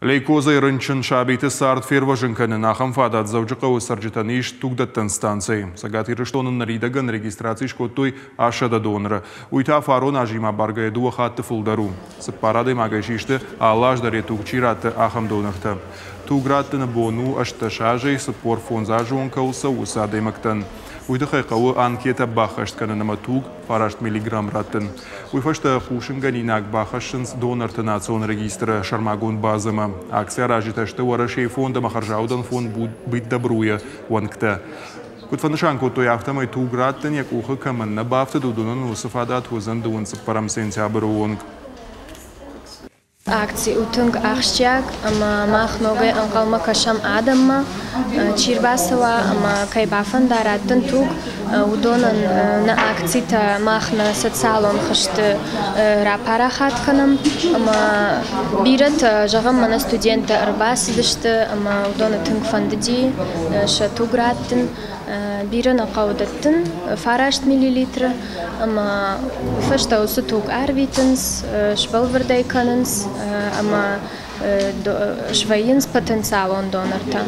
Лейкозӕй рынчын сабиты цард фервӕзын кӕнын ахӕм фадат Дзӕуджыхъӕуы цӕрджытӕн ис тугдӕттӕн станцӕйы. Цӕгат Ирыстоны ныридӕгӕн регистраци скодтой 800 доноры. Уый та фарон азимӕ баргӕйӕ дыууӕ хатты фылдӕр у. Цыппар адӕймагӕй систы, алы аз дӕр йӕ туг чи ратты, ахӕм донортӕ. Туг раттыны бон у 18 азӕй 45 азы онг кӕуыл цӕуы, уыцы адӕймӕгтӕн. Уый тыххӕй хъӕуы анкетӕ баххӕст кӕнын ӕмӕ туг 9 миллиграмм раттын. Уый фӕстӕ хъусынгӕнинаг бахӕссынц донорты национ регистры сӕрмагонд базӕмӕ. Акци аразджытӕ сты Уӕрӕсейы фонд ӕмӕ хӕрзаудӕн фонд «Быть добру»-йы уӕнгтӕ. Куыд фӕнысан кодтой, афтӕмӕй туг раттын йӕ къухы кӕмӕн нӕ бафтыд, уыдонӕн уыцы фадат уыдзӕн 24 сентябры онг. Акци у тынг ахсджиаг ӕмӕ мах ногӕй ӕнхъӕлмӕ кӕсӕм адӕммӕ, чи рбацӕуа ӕмӕ кӕй бафӕнда раттын туг, уыдонӕн нӕ акцитӕ мах нӕ социалон хызты рапарахат кӕнӕм ӕмӕ бирӕтӕ, зӕгъӕм, мӕнӕ студенттӕ ӕрбацыдысты ӕмӕ уыдоны тынг фӕндыди сӕ туг раттын. Бирӕ нӕ хъӕуы дӕттын, 9 миллилитры ӕмӕ уый фӕстӕ уыцы туг ӕрвитынц, сбӕлвырд ӕй кӕнынц ӕмӕ свӕййынц потенциалон донортӕ.